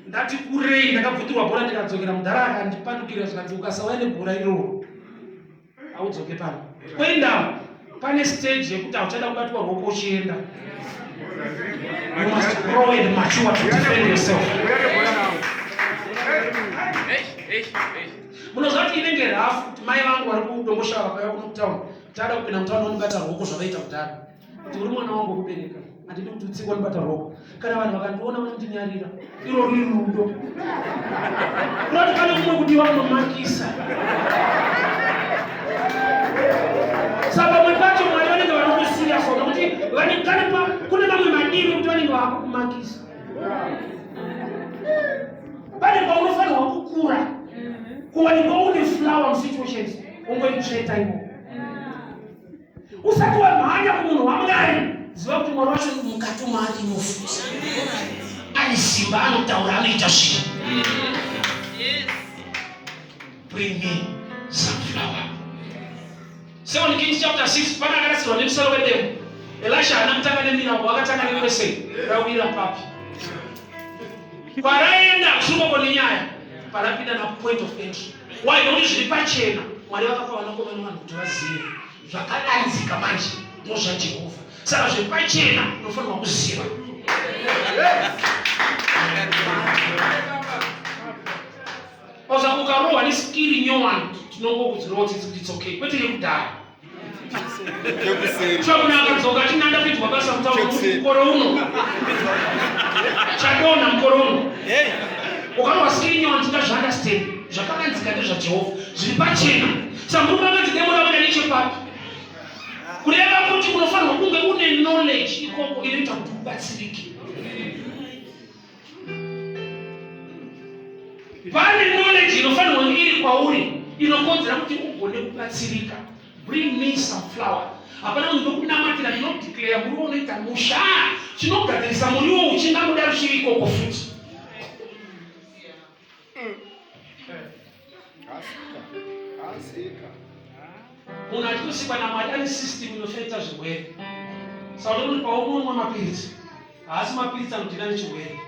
Ndati kurei ndakabvutirwa bhora ndikadzokera mudhara akandipandukira zvikanzi ukasauya nebhora iroro haudzoke pano kweindawo pane stage yekuti hauchada kubatwa ruoko uchienda. You must grow and mature to defend yourself. Munoziva kuti inenge rafu kuti mai vangu vari kudomboshava vakauya kuno kutown tada kupinda mutown vanobata ruoko zvavaita kudhara kuti uri mwana wangu wekubereka handidi kuti utsikwa ndibata ruoko kana vanhu vakandiona vanondinyarira iro ruri rudo kurati pane kumwe kudiwa kunomakisa saka pamwe pacho mwari vanenge vanokusiya so nokuti kune mamwe madiro ekuti vanenge vakukumakisa pane paunofanirwa kukura kuwanikwa une flower musituations ungoitsveta imo Usati wamhanya kumunhu waMwari, ziva kuti Mwari wacho mukati maari inofuza. Ane simba, anotaura, anoita zvinhu. Bring me some flour. Second Kings chapter 6 pana akarasirwa nemusoro wedemo. Elisha haana kutanga nemirambo, akatanga nekwese rawira papi. Kwaraenda kusungwa nenyaya, parapinda na point of entry. Why? Nokuti zviri pachena. Mwari vakapa vanakomana vanhu kuti vazive zvakavanzika manje ndozvaJehovha. Saka zviri pachena unofanirwa kuziva. Oza ukarohwa nesikiri nyowani tinongokudzirawo tsitsi kuti it's okay kwete yekudhaya. Chakuna akadzoka achiti ndapinzwa basa mutauro mukore uno. Chadonha mukore uno. Ukarohwa skiri nyowani tingazviunderstand. Zvakavanzika ndezvaJehovha. Zviri pachena. Saka murume akanzi demo rabuda nechepapi. Kureva kuti unofanirwa kunge une knowledge ikoko inoita kuti ubatsirike. Pane knowledge inofanirwa kunge iri kwauri inokonzera kuti ugone kubatsirika. Bring me some flour. Hapana munhu ndokunamatira ndinodeclare muriwo unoita musha. Chinogadzirisa muriwo uchingangoda ruchiri ikoko futi. Munhu achitosikwa naMwari ane system inofeta zvirwere. Saka unoona kuti paunonwa mapiritsi haasi mapiritsi anodhina nechirwere.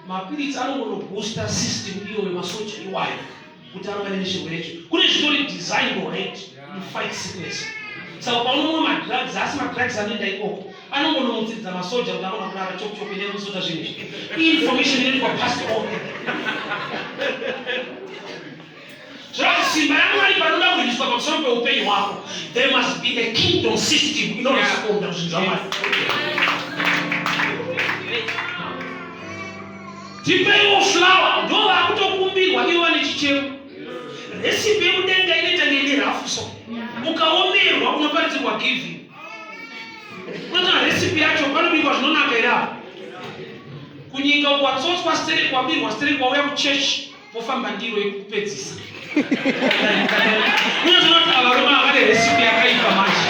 Mapiritsi anongonobooster system iyoyo masoja iwayo kuti arovane nechirwere icho. Kune zvitori designed already to fight sickness. Saka paunomwa madrugs haasi madrugs anoenda ikoko. Anongonomutsiridza masoja kuti anogona kurara chop chop ine kusota zvinhu izvi. Information inoitwa passed on. Zvoreva simba raMwari panoda kuitiswa pamusoro peupenyu hwako, there must be a kingdom system inoresponda kuzvinhu zvaMwari. Tipeiwo flower, ndo vakutokumbirwa ivo vane chichemo. Recipe yekudenga inoita ngeine rafu so. Ukaomerwa unoparidzirwa giving. Unotora recipe yacho panobikwa zvinonaka here apa? Kunyika uko watsotswa stereki wabirwa stereki wauya kuchechi vofamba ndiro yekupedzisa. Unozoona kuti ava varume ava vane recipe yakaipa manje.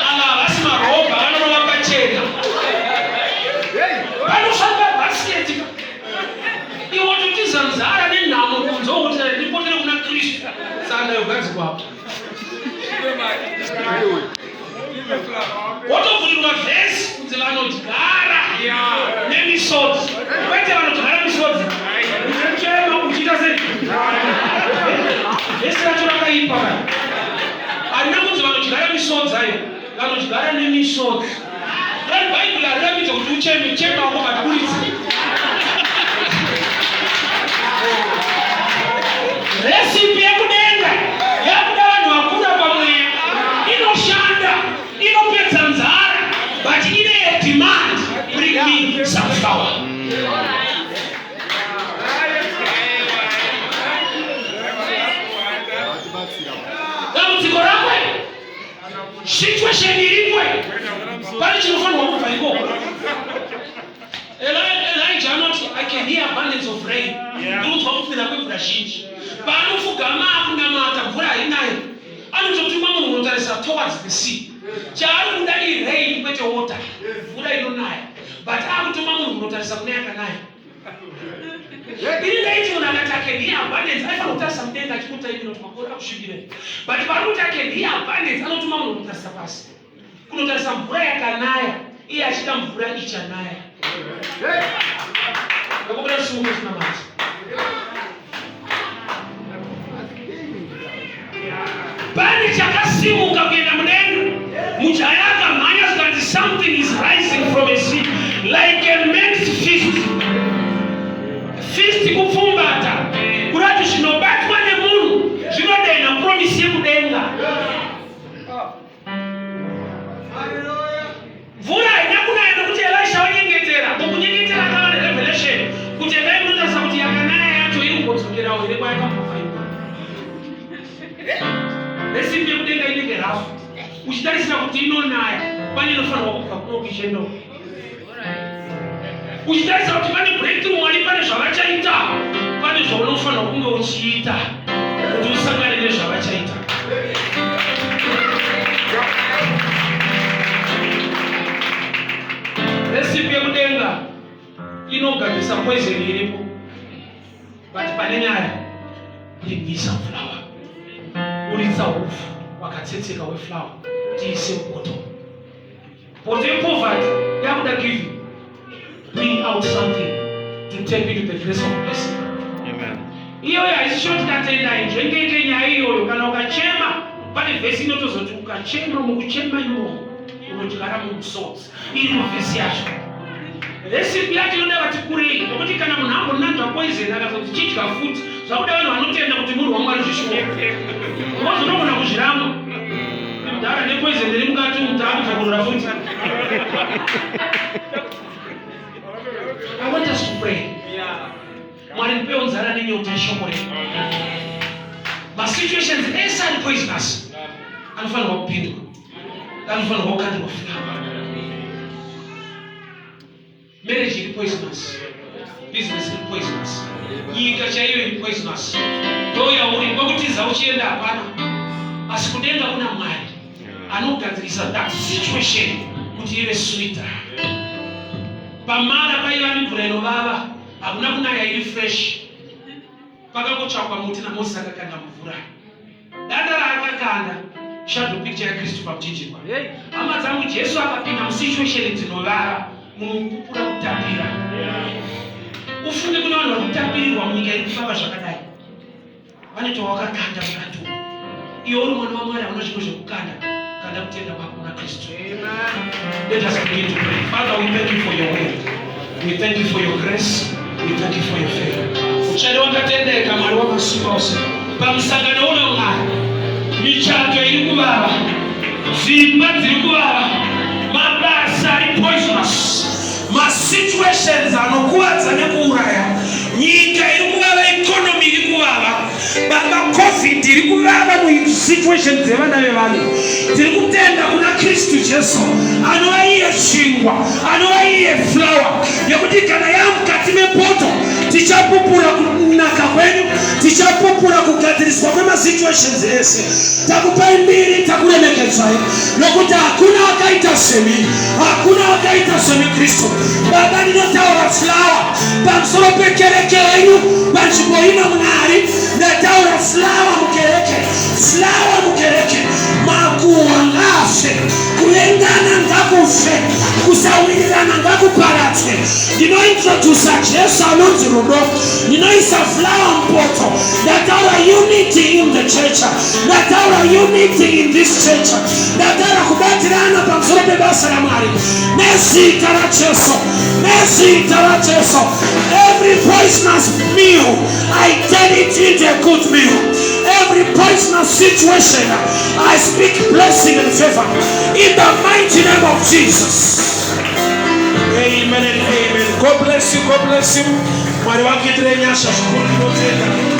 Ava havasi marobha vanorova pachena. Vanofamba basket. Iwe wototiza nzara nenhamo kunze wokuti ndipotere kuna Kristu. Saka ndayogadzikwa apo. Wotobvurirwa vhesi kunzi vanodyara nemisodzi kwete vanodyara misodzi uchichema uchiita sei. Vanodyara nemisodzi. Dai Bhaibheri harirambidze kuti ucheme, chema wako but buritsa. Recipe yekudenga yakuda vanhu vakura pamweya inoshanda, inopedza nzara but ine a demand, bring me some flour. Dambudziko rako situation iripo pane chinofanirwa kubva ikoko. Elijah anoti I can hear abundance of rain, ndinonzwa kupfira kwemvura zhinji. Paanopfugama akunamata mvura hainayo, anototuma munhu unotarisa towards the sea. Chaari kuda irain kwete water, mvura inonaya, but akutuma munhu unotarisa kune yakanaya. Ini ndaiti munhu akati I can hear abundance aifanira kutarisa mudenga achikuta imi noti makore akusvikire, but pari kuti I can hear abundance anotuma munhu kutarisa pasi kunotarisa mvura yakanaya, iye achida mvura ichanaya. Ndakubuda simuke chinamata. Pane chakasimuka kuenda mudenga, mujaya akamhanya zvikanzi something is rising from a sea like a man's fist. Fist kupfumbata, kurati zvinobatwa nemunhu zvinodenha promise yekudenga. Mvura haina kunaya nokuti Elisha wanyengetera. Mukunyengetera akava nerevelation kuti endai munotarisa kuti yakanaya yacho iri kumbodzokerawo here kwayakambobva ikoko. Resipi yekudenga inenge rafu uchitarisira kuti inonaya, pane inofanirwa kubva kuno kuichiendawo. Uchitarisa kuti pane breakthrough, Mwari pane zvavachaita, pane zvaunofanirwa kunge uchiita kuti usangane nezvavachaita. Resipi yekudenga inogadzirisa poison iripo, but pane nyaya, bring me some flour. Uritsa hupfu wakatsetseka weflour, tiise mupoto. Poto yepoverty yakuda giving. Bring out something to take you to the place of blessing. Amen. Iyoyo haisi short katenda inzvengeke nyaya iyoyo. Kana ukachema pane vhesi inotozoti ukachema, mukuchema imomo unodyara mumusodzi. Iri muvhesi yacho. Recipe yacho inoda vati kurei, nokuti kana munhu ambonanzva poison akazoti chidya futi, zvakuda vanhu vanotenda kuti munhu waMwari zvishuwa, because unogona kuzviramba mudhara nepoison iri mukati umu, taakudzokorora futi. I want us to pray. Mwari, ndipewo nzara nenyota yeshoko renyu. Masituations ese ari poisonous anofanirwa kupindwa, anofanirwa kukandirwa flour. Marriage iri poisonous, business iri poisonous, nyika chaiyo iri poisonous. Ndo yauri kwekutiza uchienda hapana, asi kudenga kuna Mwari anogadzirisa that situation kuti ive sweeter. Pamara paiva nemvura inovava, hakuna kunaya iri fresh. Pakangotsvakwa muti naMoses akakanda mvura, danda raakakanda shadow picture yaKristu pamuchinjikwa. Hama dzangu, Jesu akapinda musituation dzinovava, munopupura kutapira. Ufunge kune vanhu vari kutapirirwa munyika iri kufamba zvakadai, vane twawakakanda mukati umu. Iwe uri mwana waMwari, hauna zvimwe zvekukanda, kanda kutenda kwako muna Kristu. Let us begin to pray. Father, we thank you for your word, we thank you for your grace, we thank you for your favor. Uchade wakatendeka, Mwari wamasimba ose, pamusangano uno Mwari, michato iri kuvava, dzimba dziri kuvava, mabasa ari poisonous, masituations anokuvadza nekuuraya, nyika iri kuvava, economy iri kuvava. Baba, COVID iri kuvava musituation dzevana vevanhu. Tiri kutenda kuna Kristu Jesu anova iye chingwa, anova iye flour, yekuti kana yamukati mepoto tichapupura kunaka kwenyu, tichapupura kugadziriswa kwemasituations ese. Takupai mbiri, takuremekedzai, nokuti hakuna akaita semi, hakuna akaita semi Kristu. Baba, ndinotaura flour pamusoro pekereke yenyu panzvimbo ino. Mwari, ndataura flour mukereke, flour mukereke. Makuhwa ngaafe, kuvengana ngaku ngakufe, kusawirirana ngakuparadzwe. Ndinointrodusa Jesu anonzi rudo, ndinoisa flour mupoto. Ndataura unity in the church, ndataura unity in this church, ndataura kubatirana pamusoro pebasa raMwari nezita raJesu, nezita raJesu. Every poisonous meal, I turn it into a good meal. Every poisonous situation, I speak blessing and favor in the mighty name of Jesus. Amen and amen. God bless you. God bless you. Mwari vakuitirei nyasha zvikuru. Ndinotenda.